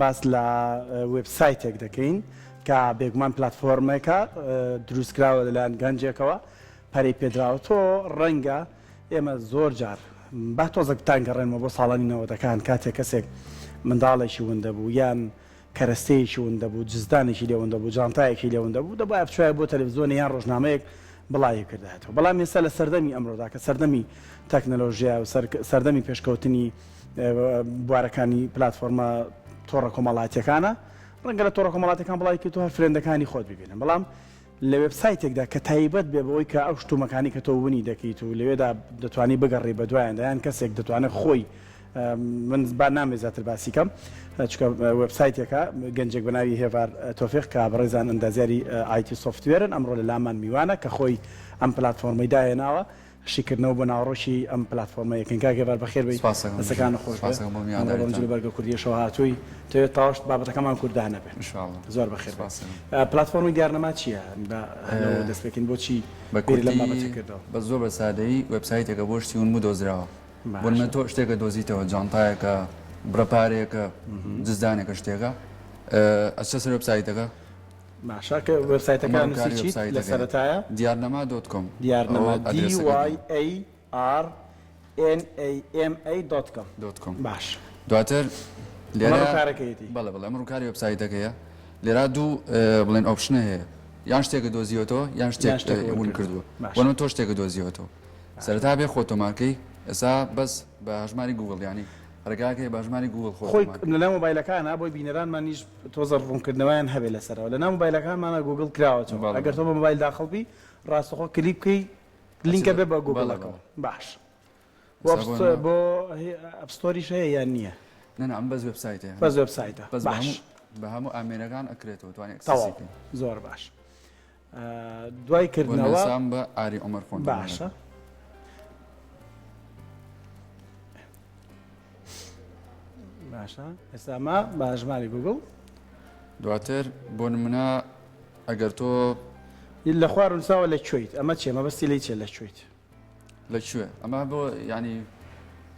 باس لە وێبسایتێک دەکەین کە بێگومان پلاتفۆرمێکە دروستکراوە لەلایەن گەنجێکەوە پەرەی پێدراوە تۆ ڕەنگە ئێمە زۆر جار با تۆزێک بتانگەڕێنمەوە بۆ ساڵانی نەوەدەکان کاتێک کەسێک منداڵێکی ون دەبوو یان کەرەستەیەکی ون دەبوو جزدانێکی لێ ون دەبوو جانتایەکی لێ ون دەبوو دەبوایە بچوایە بۆ تەلەفزیۆنێ یان ڕۆژنامەیەک بڵاوی کردایەتەوە بەڵام ئێستا لە سەردەمی ئەمڕۆدا کە سەردەمی تەکنەلۆژیا و سەردەمی پێشکەوتنی بوارەکانی پلاتفۆرمە تۆڕە کۆمەڵاتیەکانە ڕەنگە لە تۆڕە کۆمەڵاتەکان بڵاوی کردەوە هەر friend ەکانی خۆت ببینن بەڵام لە وێبسایتێکدا کە تایبەت بێ بەوەی کە ئەو شتومەکانی کە تۆ ونی دەکەیت و لەوێدا دەتوانی بگەڕێی بەدوایاندا یان کەسێک دەتوانێت خۆی من با نامەوێت زیاتر باسی کەم چونکە وێبسایتێکە گەنجێک بە ناوی هێڤار تۆفیق کە بەڕێزان ئەندازیاری IT software ن ئەمڕۆ لە لامان میوانە کە خۆی ئەم پلاتفۆرمەی داهێناوە شیکردنەوە بۆ ناوەڕۆکی ئەم پلاتفۆرمە یەکەین. کاک هێڤار بەخێر بێی سپاس دەکەم دەستەکانت خۆش سپاس بێ دەکەم بۆ ئەمڕۆ بەم میوانداریتان. جلوبەرگە کوردیەشەوە هاتووی تەوێت تاوەشت بابەتەکەمان کوردانە بێ ان شاء اللە زۆر بەخێر بێی. سپاس دەکەم. پلاتفۆرمی دیارنما چییە؟ با لەوەوە دەست پێکەین بۆچی بە بیرت لەم کورتی بابەتە کردەوە؟ بە زۆر بە سادەیی وێبسایتێکە بۆ شتی ونبوو دۆزراوە بۆ نمونە باشە. تۆ شتێکە دۆزیتەوە جانتایەکە بڕە پارەیەکە جزدانێکە شتێکە ئەچیتە سەر وێبسایتەکە باشە کە وێبسایتەکە ئەمە نووسی ڕووکاری چیت لە وێبسایتەکەیە سەرەتایە؟ دیارنما dot com دیارنما ئەوە ئەدرەسەکەی DYARNAMA dot com dot com باش دواتر ئەمە لێرە ڕووکارەکەیەتی. بەڵێ بەڵێ ئەمە ڕووکاری وێبسایتەکەیە لێرە دوو بڵێن option ە هەیە یان شتێکە دۆزیوەتەوە یان شتێک یان شتێک ون ون کردووە کردووە باشە. بۆ نمونە تۆ شتێکە دۆزیوەتەوە سەرەتا بێ خۆت تۆمارکەی ئێستا بەس بە هەژماری گوگڵ یانی ڕێگاکەی بە هەژماری گوگڵ خۆت خۆی تۆمارکەی. لەناو مۆبایلەکانا بۆی بینەرانمانیش تۆزە ڕوونکردنەوەیان هەبێ لەسەرەوە لەناو مۆبایلەکانمانا گوگڵ کراوەتەوە بەڵێ ئەگەر بەڵێ. تۆ بە مۆبایل داخڵ بی ڕاستەخۆ کلیک بکەی لینکە ئەچێتە بێ بە بەڵێ گوگڵەکەوە بەڵێ. باش بۆ ئێستا بۆ نمونە بۆ app store یش هەیە یان نییە؟ نا نا ئەم بەس وێبسایتە یانی بەس وێبسایتە بەس بە باش. هەموو بە هەموو ئامێرەکان ئەکرێتەوە توانی access ی تەواو بکەی. زۆر باش دوای بۆ کردنەوە نمونە ئێستا ئەم بە ئاری عومەر خۆم تۆمار باشە. ئەکەم. باشە ئێستا ئەمە بە هەژماری گوگڵ. دواتر بۆ نمونە ئەگەر تۆ. لە خوار نووسراوە لە کوێیت ئەمە چیە مەبەستی لێی چیە لە کوێیت؟ لە کوێ ئەمە بۆ یانی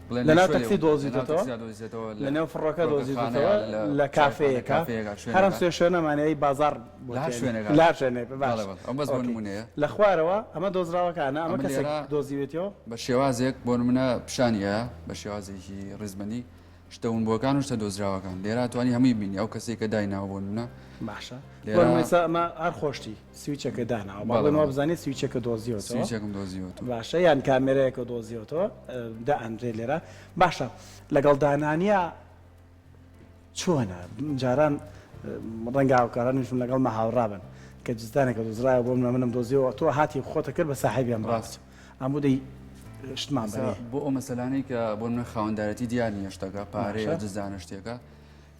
بڵێن لە لە ناو کوێ تەکسی لە ناو دۆزیتەوە تەکسیا دۆزیتەوە لە لە نێو فڕۆکە فڕۆکەخانەیە دۆزیتەوە لە لە چایخانە کافێیەکە کافێیەکە هەر ئەم شوێنێکە سێ شوێنەمانەی بازاڕ بۆ لە هەر تێنێ شوێنێکا لە هەر شوێنێک باش بەڵێ بەڵێ ئەم بەس بۆ okay نمونەیە لە خوارەوە ئەمە دۆزراوەکانە ئەمە ئەمە کەسێک لێرە دۆزیوێتیەوە بە شێوازێک بۆ نمونە پیشانی ئەیا بە شێوازێکی ڕیزبەندی شتە ونبووەکان و شتە دۆزراوەکان لێرە توانی هەمووی بینی ئەو کەسەی کە دایناوە بۆ نمونە باشە بۆ لێرە نمونە ئێستا ئەمە هەر خۆشتی سویچەکە داناوە با بەڵێ بڵێن وا بەڵێ بزانێ سویچەکە دۆزیوەتەوە سویچێکم دۆزیوەتەوە باشە یان کامێرایەکە دۆزیوەتەوە دائەنرێ لێرە باشە لەگەڵ دانانیا چۆنە جاران ڕەنگە هاوکارانیشم لەگەڵمە هاوڕا بن کە جزدانێکە دۆزرایەوە بۆ منە منم دۆزیەوە تۆ هاتی خۆتە کرد بە ساحێبی ئەم ڕاست ڕاست ئەموو دەی شتمان ئێستا بەرێ بۆ ئەو مەسەلانەی کە بۆ نمونە خاوەندارێتی دیار نییە شتەکە پارەیە باشە جزدانە شتێکە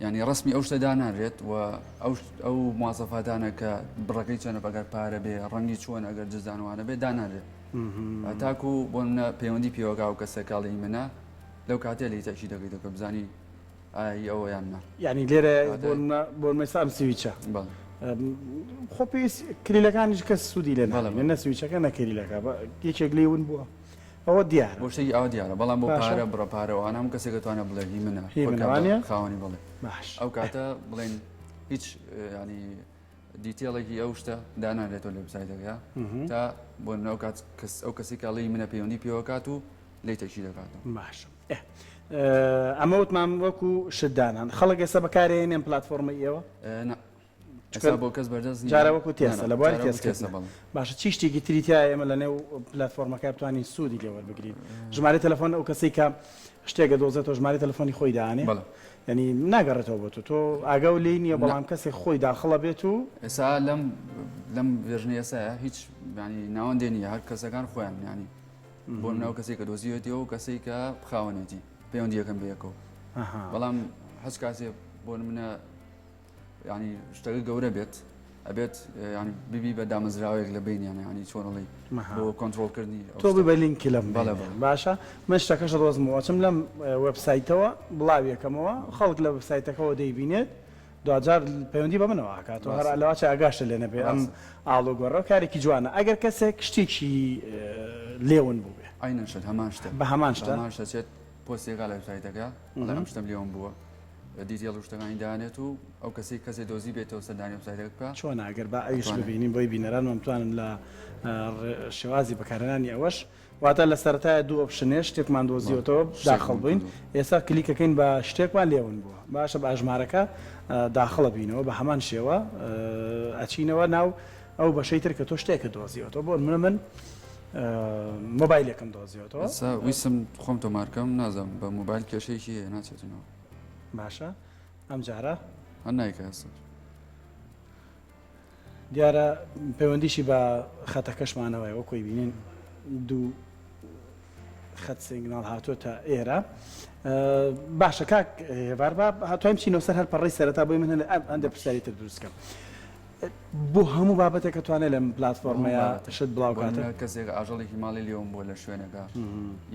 یانی ڕەسمی ئەو شتە دانانرێت و ئەو ئەو موازەفاتانە کە بڕەکەی چەنە ئەگەر پارە بێ ڕەنگی چۆن ئەگەر جزدانوانە بێ دانانرێت تاکو بۆ نمونە پەیوەندی پێوەکا و کەسەکە ئەڵێ منە لەو کاتێ لێی تەئکید دەکەیتەوە کە بزانی ئایا هی ئەوە یان نا. یانی لێرە کەواتە بۆ نمونە بۆ نمونە ئێستا ئەم سویچە بەڵێ. خۆ پێویست کلیلەکانیش کەس سوودی لێ بەڵێ نابینێ بەڵێ. نە سویچەکە نە کلیلەکە یەکێک لێی ون بووە ئەوە دیارە. بۆ شتێکی ئاوا دیارە بەڵام بۆ باشە. پارە بڕە پارە و ئەوانە هەموو کەسێک دەتوانێت بڵێ هی منە هی خۆی منە کا بە وانیە؟ خاوەنی بەڵێ. باش. ئەو کاتە بڵێن هیچ یانی detail ێکی ئەو شتە دانانرێتەوە لە وێبسایتەکە تا بۆ نمونە ئەو کات کەس ئەو کەسێک کە ئەڵێ هی منە پەیوەندی پێوە کات و لێی تەکی دەکاتەوە. باشە ئەمە وتمان وەکو شت دانان خەڵک ئێستا بەکارێنێن ئەم پلاتفۆرمەی ئێوە؟ نا ئێستا بۆ کەس بەردەست نییە. جارە وەکو تێستە لە بواری جارە وەکو تێستە تێستکردنە. بەڵێ. باشە چی شتێکی تری تیایە ئێمە لە نێو پلاتفۆرمەکە بتوانین سوودی لێ وەربگرین؟ ژمارەی تەلەفۆن ئەو کەسەی کە شتێک ئەدۆزێتەوە ژمارەی تەلەفۆنی خۆی دائەنێ؟ بەڵێ. یانی ناگەڕێتەوە بۆ تۆ تۆ ئاگاو لێی نییە نا. بەڵام کەسێک خۆی داخڵ ئەبێت و. ئێستا لەم لەم version ەی ئێستایا هیچ یانی ناوەندێ نییە هەر کەسەکان خۆیان یانی بۆ نمونە ئەو کەسەی کە دۆزیوێتیەوە و کەسەی کە خاوەنێتی پەیوەندی یەکەم بەیەکەوە بەڵام هەچ کاتێ بۆ نمونە ینی شتەکە گەورە بێت ئەبێت ینی ببی بە دامەزراوەیەک لە بینیان ینی چۆنڵی بۆ کۆنترۆڵکردنی تۆ بی بە لینکی لەم بەڵێ بەڵێ. باشە من شتەکەش ڕۆزمەوە ئەچم لەم وێبسایتەوە بڵاویەکەمەوە خەڵک لە وێبسایتەکەوە دەیبینێت دواجار پەیوەندی بە منەوە ئەکات و هەر ڕاستە. لەوەچە ئاگاشت لێ نەبێ ئەم ڕاستە. ئاڵوگۆڕە کارێکی جوانە ئەگەر کەسێک شتێکی لێ ون بووبێ. عەینەن شت هەمان شتە. بە هەمان بە شتە؟ هەمان شتە چێت پۆستێکا لە وێبسایتەکە ئەڵێ ئەم شتەم لێ ون بووە. detail و شتەکانی دانێت و ئەو کەسەی کەسێ دۆزی بێتەوە سەردانی وێبسایتەکە بکا. چۆنە ئەگەر با ئەویش ئەتوانێ. ببینین بۆی بینەرانمان بتوانن لە شێوازی بەکارهێنانی ئەوەش واتە لە سەرەتایە دوو option ێ شتێکمان بەڵێ دۆزیوەتەوە داخڵ شتێکمان بووین کردووە. ئێستا کلیکەکەین بە شتێکمان لێ ون بووە باشە بە ئەژمارەکە داخڵە بینەوە بە هەمان شێوە ئەچینەوە ناو ئەو بەشەی تر کە تۆ شتێکت دۆزیوەتەوە بۆ نمونە من مۆبایلێکم دۆزیوەتەوە. ئێستا ویستم خۆم تۆمار کەم نازانم بە مۆبایل کێشەیەکی هەیە ناچێتنەوە. باشە ئەم جارە. هەر نایکا ئێستا. دیارە پەیوەندیشی بە خەتەکەشمانەوەیە وەکۆی بینین دوو خەت signal هاتووەتە ئێرە باشە کاک هێوار با هاتووایم بچینەوە سەر هەر پەڕەی سەرەتا بۆی من هەندێک پرسیاری تر دروست کەم بۆ هەموو بابەتێک کە توانێت لەم پلاتفۆرمەیە شت بڵاو کاتە کەسێک ئاژەڵێکی ماڵی لێوم بووە لە شوێنەکە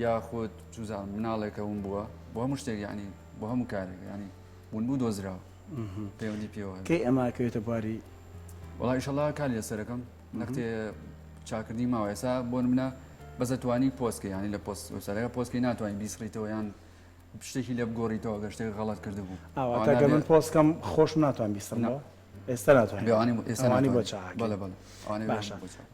یاخود چوزان مناڵێکە ون بووە بۆ هەموو شتێک یعنی بۆ هەموو کارێک ینی ون بوو دۆزراوە پەیوەندی پێوە کەی ئەمە ئەکەوێتە بواری؟ وەڵا ئیشەڵا کاری لەسەرەکەم نەختێ چاکردنی ماوە ئێستا بۆ نمونە بەس ئەتوانی پۆست کەی یانی لە پۆست وێبسایتەکە پۆست کەی ناتوانانی بیسڕیتەوە یان شتێکی لێ بگۆڕیتەوە گەر شتێک غەڵەت کردبوو ئاواتە گەر من پۆست کەم خۆشم ناتوان بیسڕمەوە ئێستا ناتوانین ئەوانی ئێستا ئەوانی بۆ ناتوانین چاکەین بەڵێ بەڵێ ئەوانەی باشە بۆ چاک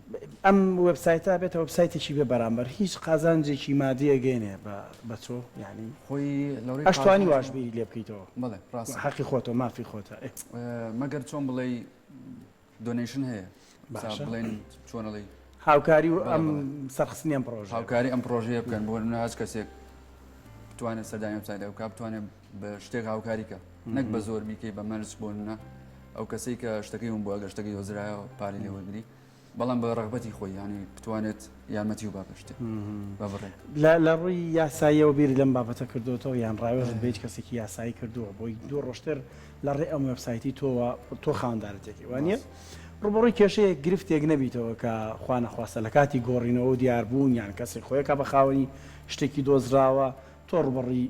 ئەم وێبسایتە بێتە وێبسایتێکی بێ بەرامبەر هیچ قازانجێکی مادی ئەگەینێ بە بە تۆ یانی خۆی لەڕووی ئەشتوانی واش قازانجەوە بیری لێ بکەیتەوە بەڵێ ڕاستە حەقی خۆتە مافی خۆتە ئێ. مەگەر چۆن بڵێی donation هەیە سا باشە بڵێن چۆن ئەڵێی هاوکاری و بەڵێ ئەم بەڵێ سەرخستنی ئەم پڕۆژەیە هاوکاری ئەم پڕۆژەیە بکەن بۆ نمونە هەچ کەسێک بتوانێت سەردانی وێبسایتەکە بکات بتوانێت بە شتێک هاوکاری کە نەک بە زۆر بیکەی بە مەرج بۆ نمونە ئەو کەسەی کە شتەکەی ون بووە ئەگەر شتەکەی دۆزرایەوە پارەی لێ وەرگری بەڵام بە ڕەغبەتی خۆی یانی بتوانێت یارمەتی و بابە شتێ بە بڕێک. لە لە ڕووی یاساییەوە بیرت لەم بابەتە کردۆتەوە یان ڕاوێژت بە هیچ کەسێکی یاسایی کردووە بۆی دوو ڕۆژتر لە ڕێی ئەم وێبسایتی تۆوە تۆ خاوەندارەتێکی وانیە ڕاست. ڕووبەڕووی کێشەیەک گرفتێک نەبیتەوە کە خوا نەخواستە لە کاتی گۆڕینەوە و دیاربوون یان کەسێک خۆی ئەکا بە خاوەنی شتێکی دۆزراوە تۆ ڕووبەڕووی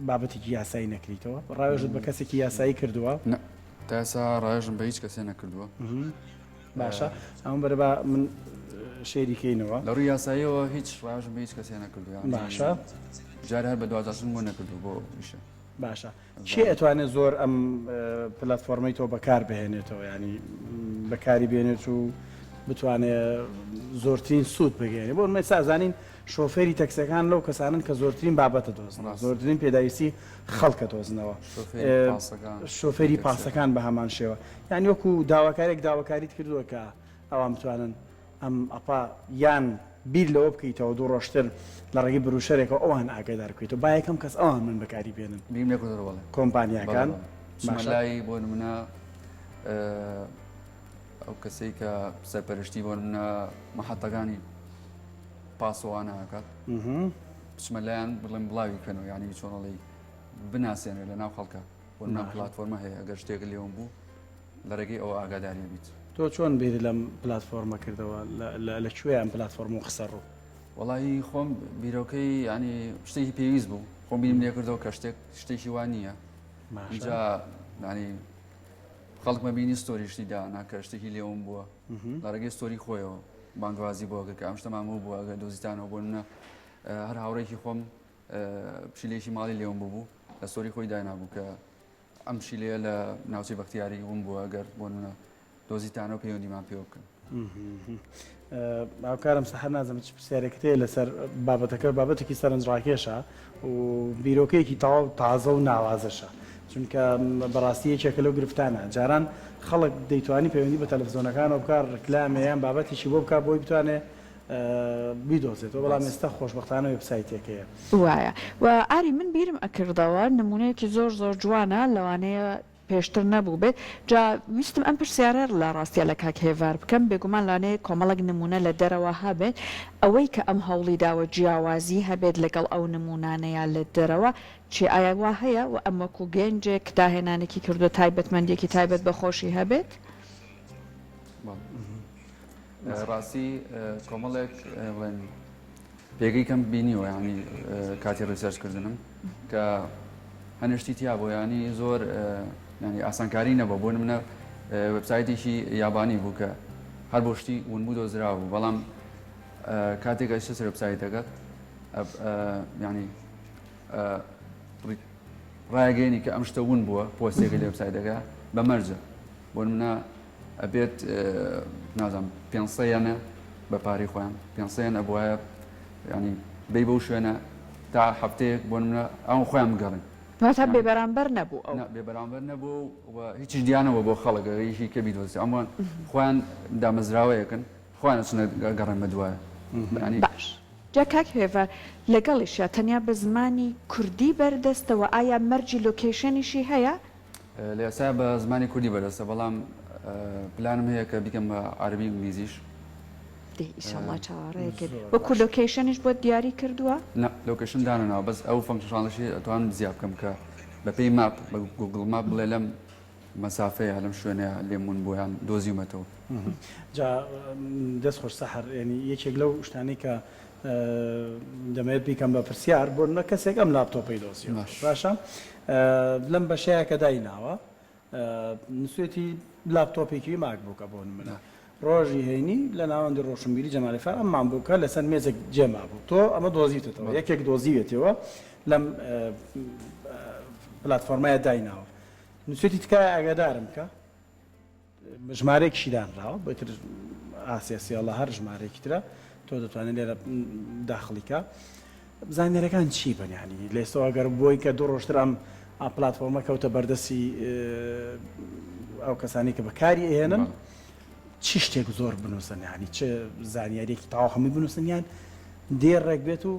بابەتێکی یاسایی نەکریتەوە؟ ڕاوێژت بە کەسێکی یاسایی کردووە؟ نا تا ئێستا ڕاوێژم بە هیچ کەسێ نەکردووە. باشە ئەمە بەرە با من شێری کەینەوە. لە ڕووی یاساییەوە هیچ ڕاوێژم بە هیچ کەسێ نەکردووە یانی باشە جارێ هەر بەدواداچوونم بۆ نەکردووە بۆ ئەو ئیشە. باشە کێ ئەتوانێت زۆر ئەم پلاتفۆرمەی تۆ بەکار بهێنێتەوە ینی بەکاری بێنێت و بتوانێت زۆرترین سوود بگەێنێ بۆ مێسا زانین شۆفێری تەکسەکان لەو کەسانن کە زۆرترین بابەتە دۆزنەوە زۆرترین پێداویستی خەڵکە دۆزنەوە شۆفێری پاسەکان بە هەمان شێوە یعنی وەکو داواکارێک داواکاریت کردووە کە ئەوان بتوانن ئەم ئەپە یان بیر لەوە بکەیتەوە دوو ڕۆژتر لە ڕێگەی بروشەرێکەوە ئەوان ئاگادار بکەیتەوە با یەکەم کەس ئەوان من بەکاری بێنن. بیرم لێ کردەوە بەڵێ. کۆمپانیاکان. بەڵێ بەڵێ. چمە باشە. لای بۆ نمونە ئەو کەسەی کە سەرپەرشتی بۆ نمونە مەحەتەکانی پاسەوانە ئەکات بچمە لایان بڵێم بڵاوی کەنەوە یانی چۆنەڵی بناسێنێ لە ناو خەڵکە بۆ نمونە باشە. پلاتفۆرمە هەیە ئەگەر شتێک لێوم بوو لە ڕێگەی ئەوە ئاگاداری ئەبیت. تۆ چۆن بیرت لەم پلاتفۆرمە کردەوە؟ لە کوێ ئەم پلاتفۆرمەو خستە ڕوو؟ وەڵایی خۆم بیرۆکەی یانی شتێکی پێویست بوو خۆم بیرم لێ کردەوە کە شتێک شتێکی وا نییە اینجا ینی خەڵک مەبینی story شتی دانا کە شتێکی لێوم بووە لە ڕێگەی story خۆیەوە بانگوازی بۆ کە ئەم شتەمامە بووە ئەگەر دۆزیتانەوە بۆ منە هەر هاوڕێکی خۆم پشیلێکی ماڵی لێوم بوو لە story خۆی دانابوو کە ئەم پشیلەیە لە ناوچەی بەختیاری ون بووە گەر بۆ نمونە دۆزیتانەوە پەیوەندیمان پێوە بکەن. هاوکارم سەحەر نازم چ پرسیارێکت هەیە لەسەر بابەتەکە بابەتێکی سەرنجڕاکێشە و بیرۆکەیەکی تەواو تازە و ناوازەشە چونکە بەڕاستی یەکێکە لەو گرفتانە جاران خەڵک دەیتوانی پەیوەندی بە تەلەفزۆنەکانەوە بکات ڕیکلامێ یان بابەتێکی بۆ بکات بۆی بتوانێ بیدۆزێتەوە بەڵام ئێستا خۆشبەختانە وێبسایتێک هەیە. وایە و ئاری من بیرم ئەکردەوە نمونەیەکی زۆر زۆر جوانە لەوانەیە پێشتر نەبووبێت جا ویستم ئەم پرسیارە لە ڕاستیا لە کاک هێڤار بکەم بێگومان لەوانەیە کۆمەڵێک نمونە لە دەرەوە هەبێت ئەوەی کە ئەم هەوڵی داوە جیاوازی هەبێت لەگەڵ ئەو نمونانەیا لە دەرەوە چی ئایا وا هەیە و ئەم وەکو گەنجێک داهێنانێکی کردووە تایبەتمەندیەکی تایبەت بە خۆشی هەبێت؟ ڕاستی کۆمەڵێک بڵێن پێگەی کەم بینیوە ینی کاتی research کردنم کە هەنێشتی تیا بۆ ینی زۆر ینی ئاسانکاری نەبوو بۆ منە وبسایتێکی یابانی بوو کە هەر بۆ شتی ون بوو دۆزرا بوو بەڵام کاتێک ئەشتە سەر وبسایتەکەت ینی ڕایگەیەنی کە ئەم شتە ون بووە پۆستێکە لە وێبسایتەکە بە مەرجە بۆ نمونە ئەبێت نازانم 500 یانە بە پارەی خۆیان 500 یان ئەبوایە ینی بی بەو شوێنە تا هەفتەیەک بۆ نمونە ئەوان خۆیان بگەڕن واتە بێبەرامبەر نەبوو ئەو بێبەرامبەر نەبوو و هیچیش دیانەوە بۆ خەڵک یەکی کە بیدۆزی ئەمە خۆیان دامەزراوەیەکن خۆیان ئەچنە گەڕێن بە دوایە یانی. باش جا کاک هێڤار لەگەڵیشیا تەنیا بە زمانی کوردی بەردەستە وە ئایا مەرجی location یشی هەیە؟ لە ئێستا بە زمانی کوردی بەردەستە بەڵام پلانم هەیە کە بیکەم بە عەرەبی و ئینگلیزیش. دەی ئیشەڵا چاوەڕێکەین. وەکو location یش بۆت دیاری کردووە؟ نا location دانەناوە بەس ئەو functional ەشی ئەتوانم زیاد بکەم کە بەپێی map بە Google Map بڵێ لەم مەسافەیە لەم شوێنەیە لێم ون بووە یان دۆزیومەتەوە. جا دەست خۆش سەحەر یانی یەکێک لەو شتانەی کە دەمەوێت بیکەم بە پرسیار بۆ نمونە کەسێک ئەم لاپتۆپەی دۆزیەوە باشە لەم بەشەیە کە دایناوە نووسێتی لاپتۆپێکی MacBook ە بۆ نمونە ڕۆژی هەینی لە ناوەندی ڕۆشنبیری جەمالی فار ئەم MacBook ە لەسەر مێزێک جێمابوو تۆ ئەمە دۆزیتەوە یەکێک دۆزیوێتەوە لەم پلاتفۆرمەیە دایناوە نووسێتی تکایە ئاگادارم بکە ژمارەیەکیشی دانراوە بۆ تر ئاسیا سێڵە هەر ژمارەیەکی ترە تۆ دەتوانێت لێرە داخڵی کە زانیارەکان چی بن ینی لێستەوە گەر بۆی کە دوو ڕۆژتر ئەم پلاتفۆرمە کەوتە بەردەستی ئەو کەسانی کە بەکاری ئێنن چی شتێک زۆر بنووسن ینی چ زانیاریەکی تاوا هەمووی بنووسن یان دێڕێک بێت و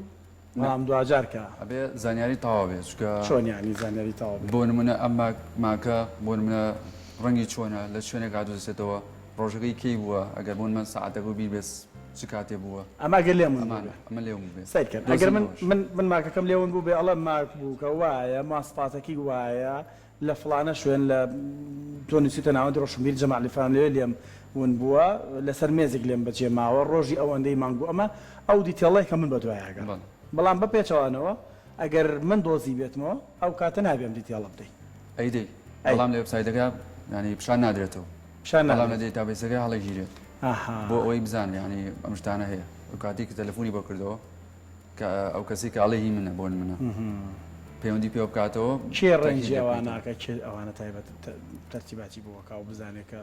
بەڵام دواجار کە. ئەبێ زانیاری تەواو بێت چونکە. چۆن یانی زانیاری تەواو بێت؟ بۆ نمونە ئەم ماک ماکە بۆ نمونە ڕەنگی چۆنە لە چ شوێنێک هاتووەتەوە ڕۆژەکەی کەی بووە ئەگەر بۆ نمونە سەعاتەکە و بیر بێت چ کاتێ بووە. ئەمە ئەگەر لێم ون بووبێ. ئەمە لێ ون بووبێ. سەیر کەن ئەگەر من من من ماکەکەم لێ ون بووبێ ئەڵێم ماک بوو کە وایە ماسفاتەکەی وایە لە فڵانە شوێن لە تۆ نوسیوتە ناوەندی ڕۆشنبیری جەمال فلان لەوێ لێم ون بووە لەسەر مێزێک لێم بەجێ ماوە ڕۆژی ئەوەندەی مانگ بوو ئەمە ئەو detail ەیە کە من بەدوای ئەگەڕێم بەڵام بە پێچەوانەوە ئەگەر من دۆزیبێتمەوە ئەو کاتە نابێ ئەم detail ە بدەی. ئەی دەی بەڵام لە وێبسایتەکە یانی پیشان نادرێتەوە پیشان بەڵام لە database ەکە هەڵەگیرێت بۆ ئەوەی بزانێ یانی ئەم شتانە هەیە ئەو کاتێک کە تەلەفۆنی بۆ کردەوە کە ئەو کەسەی کە ئەڵێ هی منە بۆ نمونە پەیوەندی پێوە بکاتەوە. کێ ڕەنجی ئەوانە ئەکا کێ ئەوانە تایبەت تەرتیباتی بۆ ئەکا و بزانێ کە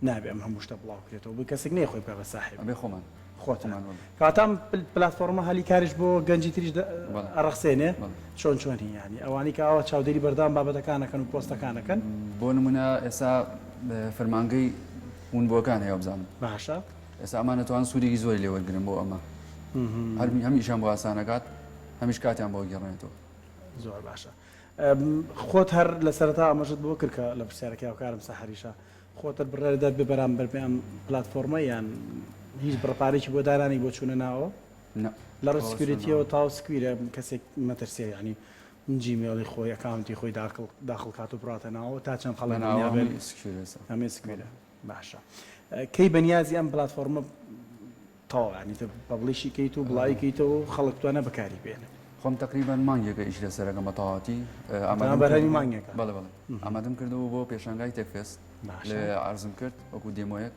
نابێ ئەم هەموو شتە بڵاو کرێتەوە بۆی کەسێک نەیە خۆی بکا بە ساحێب. ئەبێ خۆمان. خۆتان. کەواتە ئەم پلاتفۆڕمە هەلی کاریش بۆ گەنجی تریش ئەڕەخسێنێ چۆن چۆنی یانی ئەوانەی کە ئاوا چاودێری بەردەوام بابەتەکان ئەکەن و پۆستەکان ئەکەن. بۆ نمونە ئێستا فەرمانگەی ونبووەکان هەیە وابزانم. باشە. ئێستا ئەمان ئەتوان سوودێکی زۆری لێ وەرگرن بۆ ئەمە هەر هەم ئیشیان بۆ ئاسان ئەکات هەمیش کاتیان بۆ ئەگێڕێنێتەوە. زۆر باشە خۆت هەر لە سەرەتا ئاماژەت بەوە کرد کە لە پرسیارەکەی هاوکارم سەحەریشە خۆت هەر بڕیارت دا بێ بەرامبەر بێ ئەم پلاتفۆرمە یان هیچ بڕە پارەیەکی بۆ دانانی بۆ چوونە ناوەوە؟ نا لە ڕووی security یەوە تەواو secure ە کەسێک مەترسیە یانی Gmail ی خۆی account ی خۆی داخڵ داخڵ کات و بڕاتە ناوەوە تا چەند خەڵک دڵنیا بێت هەمووی secure ە. باشە کەی بەنیازی ئەم پلاتفۆرمە تەواو یانی تە publish ی کەیت و بڵاوی کەیتەوە و خەڵک بتوانێت بەکاری بێنێ؟ خۆم تەقریبەن مانگێکە ئیش لەسەرەکەم بە تەواوەتی ئامادەم بەرهەمی مانگێکە بەڵێ بەڵێ ئامادەم کردەوە بۆ پێشانگای TechFest لێ عەرزم کرد وەکو demo یەک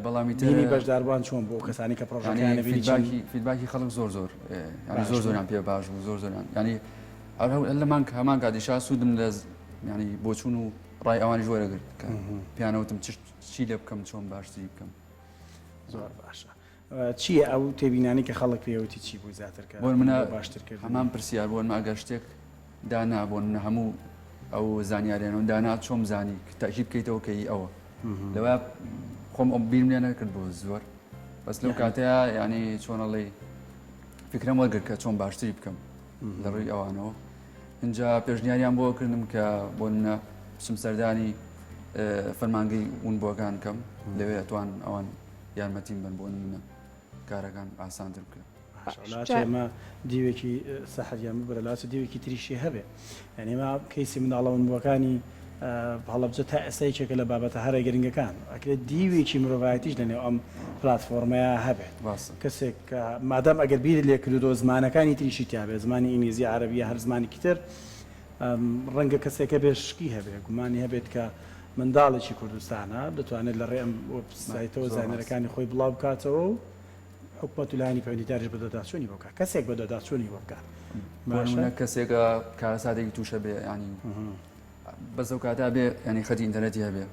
بەڵامی تر بینی بەشداربووان چۆن بوو کەسانی کە پرۆژەکەیان بینی feedback ی feedback ی خەڵک زۆر زۆر یانی زۆر زۆریان پێ باش بوو زۆر زۆریان یانی هەر لە مانگ هەمان کاتیشا سوودم لە یانی بۆچوون و ڕای ئەوانیش وەرەگرت کە پێیان وتم چ چی لێ بکەم چۆن باشتری بکەم. زۆر باشە چییە ئەو تێبینانی کە خەڵک پێوتی چی بوو زیاتر کە بۆ منە باشتر کرد هەمان پرسیار بۆ من ئەگەر شتێک دانا بۆ منە هەموو ئەو زانیاریانە دانا چۆم زانی تاکی بکەیتەوە کە ئی ئەوە لەوە خۆم ئەو بیرم لێ نەکرد بۆ زۆر بەس لەو کاتەیە یعنی چۆنەڵی فکرم وەرگرت کە چۆن باشتری بکەم لە ڕووی ئەوانەوە ئینجا پێشنیاریان بۆ کردم کە بۆ نمونە بچم سەردانی فەرمانگەی ونبووەکان کەم لەوێ ئەتوان ئەوان یارمەتیم بن بۆ نمونە کارەکان ئاسانتر بکەن. ئێمە دیوێکی سەحریان ببرە لاچ دیوێکی تریشی هەبێ یعنی ئێمە کەیسی منداڵە ونبووەکانی هەڵەبجە تا ئێستا یەکێکە لە بابەتە هەرە گرنگەکان ئەکرێت دیوێکی مرۆڤایەتیش لەنێو ئەم پلاتفۆرمەیە هەبێت کەسێک کە مادام ئەگەر بیرت لێ کردووەتەوە زمانەکانی تریشی تیا بێت زمانی ئینگلیزی عەرەبی یا هەر زمانێکی تر ڕەنگە کەسێک هەبێت شکی هەبێت گومانی هەبێت کە منداڵێکی کوردستانە دەتوانێت لە ڕێ ئەم وێبسایتەوە زانیاریەکانی خۆی بڵاو بکاتەوە و. حکومەت و لایەنی پەیوەندیداریش بەدواداچوونی بۆ بکات، کەسێک بەدواداچوونی بۆ بکات. بۆ نموونە کەسێکە کارەساتێکی تووشە بێ ینی بەس ئەو کاتە بێ ینی خەتی ئینتەرنێتی هەبێ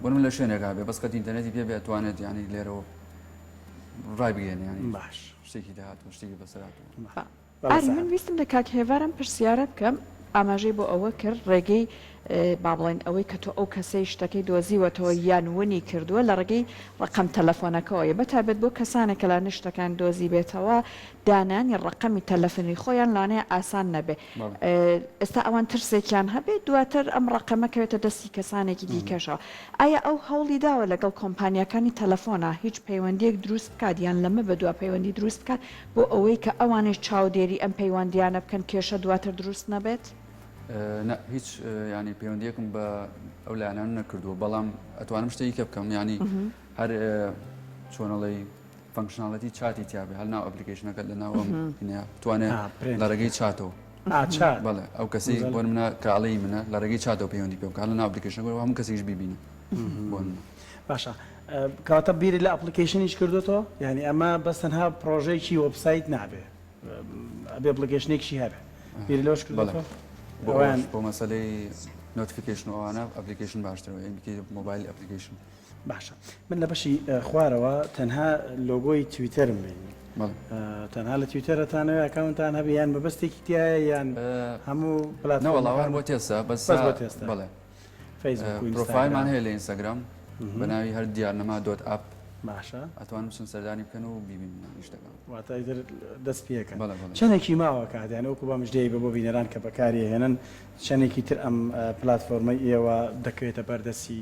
بۆ نموونە لە شوێنێکا بێ بەس خەتی ئینتەرنێتی پێ بێ توانێت ینی لێرەوە ڕای بگەێنێ ینی باش شتێکی داهاتوو شتێکی بەسەر هاتوو. ئاری من ویستم لە کاک هێڤار ئەم پرسیارە بکەم ئاماژەی بۆ ئەوە کرد ڕێگەی با بڵێین ئەوەی کە تۆ ئەو کەسەی شتەکەی دۆزیوەتەوە یان ونی کردووە لە ڕێگەی ڕەقەم تەلەفۆنەکەوەیە بە تایبەت بۆ کەسانێک کە لانە شتەکان دۆزیبێتەوە دانانی ڕەقەمی تەلەفنی خۆیان لەوانەیە ئاسان نەبێ ئێستا ئەوان ترسێکیان هەبێ دواتر ئەم ڕەقەمە کەوێتە دەستی کەسانێکی دیکەشەوە ئایا ئەو هەوڵی داوە لەگەڵ کۆمپانیاکانی تەلەفۆنا هیچ پەیوەندیەک دروست بکات یان لەمە بەدوا پەیوەندی دروست بکات بۆ ئەوەی کە ئەوانیش چاودێری ئەم پەیوەندیانە بکەن کێشە دواتر دروست نەبێت؟ نا هیچ یانی پەیوەندیەکم بە ئەو لایەنانە نەکردووە بەڵام ئەتوانم شتێکی کە بکەم یانی هەر چۆنەڵی functionality chat ی تیاابێ هەر ناو application ەکە لە ناو توانێت لە ڕێگەی چاتەوە بەڵێ ئەو کەسی بۆ منە کاڵی منە لە ڕێگەی چاتەوە پەیوەندی پێ بکات لە ناو application ەکە هەموو کەسیش بیبینێ بۆ باشە کەواتە بیرت لە application یش کردۆتەوە؟ یانی ئەمە بەس تەنها پڕۆژەیەکی وێبسایت نابێ ئەبێ application ێکیشی هەبێ بیرت لەوەش کردۆتەوە؟ بۆ ئەوەش بۆ مەسەلەی notification و ئەوانە application باشترە mobile application. باشە من لە بەشی خوارەوە تەنها لۆگۆی تویتەرم بینی تەنها لە تویتەرەتانەوە account تان هەبێ یان مەبەستێکی تایە یان هەموو پلاتفۆرمەکان بۆ تێستە بەس بۆ تێستە بەڵێ فەیسبوک و پرۆفایلمان هەیە لە ئینستاگرام بە ناوی هەر دیارنەما dot app باشە ئەتوان بچن سەردانی بکەن و بیبینن شتەکان واتە ئیتر دەست پێکەن چەندێکی ماوە کات یان وەکو بە مژدەی بە بۆ بینەران کە بەکاری هێنن چەندێکی تر ئەم پلاتفۆرمەی ئێوە دەکەوێتە بەردەستی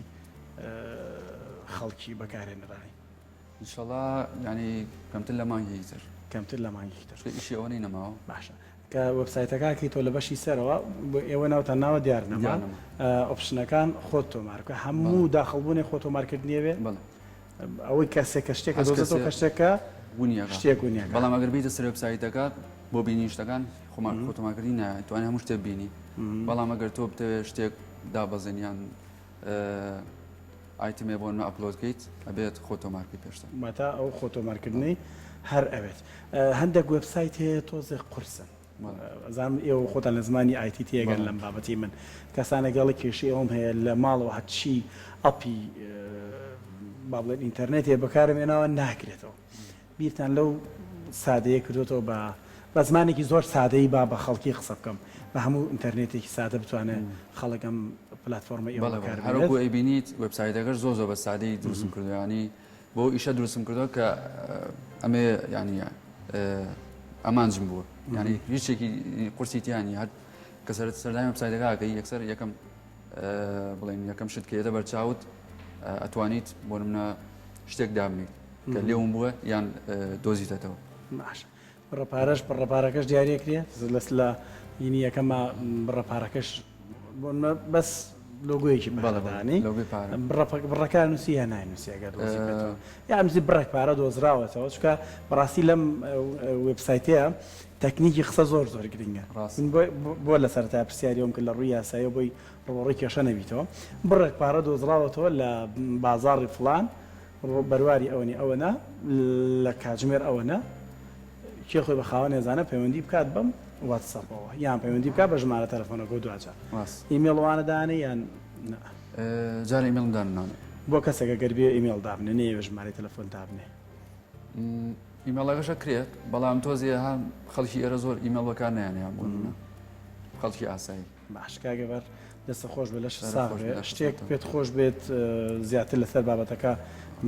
خەڵکی بەکارهێنەرانی ئینشەڵا یانی کەمتر لە مانگێکی تر کەمتر لە مانگێکی تر ئیشی ئەوەنەی نەماوە باشە کە وێبسایتەکە ئەکەیتەوە لە بەشی سەرەوە بۆ ئێوە ناوتان ناوە دیار نەما option ەکان خۆت تۆمار بکە هەموو داخڵبوونێک خۆ تۆمارکردنی بێ ئەوەی کەسێک کە شتێکە دۆزێتەوە کە شتێکە شتێک ونیەکە بەڵام ئەگەر بیتە سەر وێبسایتەکە بۆ بینی شتەکان خۆمان خۆ تۆمارکردنی نایە توانای هەموو شتێک بینی بەڵام ئەگەر تۆ بتەوێت شتێک دابەزێن یان item ێ بۆ نمە upload کەیت ئەبێت خۆ تۆمارکەی پێشتر. واتا ئەو خۆ تۆمارکردنەی هەر ئەوێت. هەندێک وێبسایت هەیە تۆزێک قورسن. ئەزانم ئێوە خۆتان لە زمانی IT تێگەن لەم بابەتی من. کەسانێک دەڵێ کێشەی ئەوەم هەیە لە ماڵەوە هەرچی app ی با بڵێن ئینتەرنێت هەیە بەکارم هێناوە ناکرێتەوە. بیرتان لەو سادەیە کردۆتەوە بە بە زمانێکی زۆر سادەیی با بە خەڵکی قسە بکەم بە هەموو ئینتەرنێتێکی سادە بتوانێت خەڵک ئەم پلاتفۆرمە ئێوە بەڵێ بەڵێ بەکار هەر وەکو بێنێت؟ ئەیبینیت وێبسایتەکەش زۆر زۆر بە سادەیی دروستم کردووە یانی بۆ ئەو ئیشە دروستم کردووە کە ئەمەیە یانی ئامانجم بووە یانی هیچ شتێکی قورسی تیا نییە هەر کە سەر سەردانی وێبسایتەکە ئەکەی یەکسەر یەکەم بڵێن یەکەم شت کە یێتە بەرچاوت ئەتوانیت بۆ نمونە شتێک دابنیت کە لێوم بووە یان دۆزیتەتەوە. باشە بڕە پارەش بڕە پارەکەش دیاریە کرێ لەس لە ینی یەکەمە بڕە پارەکەش بۆ نمە بەس لۆگۆیەکی پارەدانی بڕەکە نووسی یا ناینووسی ئەگەر دۆزیبێتەوە یا نووسی بڕێک پارە دۆزراوەتەوە چونکە بەڕاستی لەم وێبسایتەیە تەکنیکی قسە زۆر زۆر گرنگە بۆ لە سەرەتا پرسیاری ئەوم کرد لە ڕووی یاساییەوە بۆی ڕووبەڕووی کێشە نەبیتەوە بڕێک پارە دۆزراوەتەوە لە بازاڕی فڵان بەرواری ئەوەنی ئەوەنە لە کاتژمێر ئەوەنە کێ خۆی بە خاوەن ئێزانە پەیوەندی بکات بەم واتساپەوە یان پەیوەندی بکات بە ژمارە تەلەفۆنەکە و دواجار ئیمێڵ وانە دانێ یان نا؟ جارێ ئیمێڵم دانەناوە. بۆ کەسێک ئەگەر بێ ئیمێڵ دابنێ نەیەوێ ژمارەی تەلەفۆن دابنێ؟ ئیمێڵەکەش ئەکرێت بەڵام تۆزێ ها خەڵکی ئێرە زۆر ئیمێڵ بەکار نایەنێ بۆ نمونە خەڵکی ئاسایی. باش کاک ئێڤار دەستت خۆش بێت لەشت ساغ بێت شتێک پێت خۆش بێت زیاتر لەسەر بابەتەکە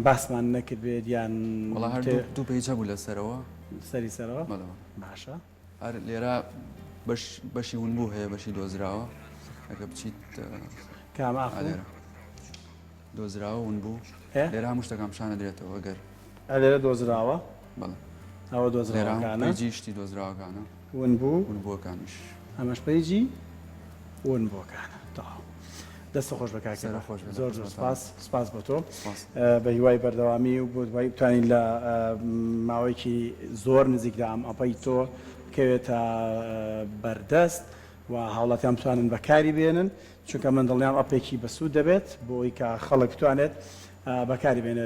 باسمان نەکردبێت یان وەڵا هەر دوو page هەبوو لەسەرەوە سەری سەرەوە باشە هەر لێرە بەش بەشی ونبوو هەیە بەشی دۆزراوە ئەگە بچیت کام ئاخۆ لێرە دۆزراوە ونبوو لێرە هەموو شتەکان پیشان ئەدرێتەوە گەر لێرە دۆزراوە بەڵێ ئەوە دۆزراوەکانە page ی شتی دۆزراوەکانە ونبوو ونبووەکانیش ئەمەش page ی ونبووەکانە تەواو دەستت خۆش بێ کاک سەر خۆش بێ زۆر زۆر سپاس سپاس بۆ تۆ بە هیوای بەردەوامی و بۆ دوایی بتوانین لە ماوەیەکی زۆر نزیکدا ئەم app ەی تۆ بکەوێتە بەردەست و هاوڵاتیان بتوانن بەکاری بێنن چونکە من دڵنیام app ێکی بەسوود دەبێت بۆ ئەوەی کە خەڵک بتوانێت بەکاری بێنێت.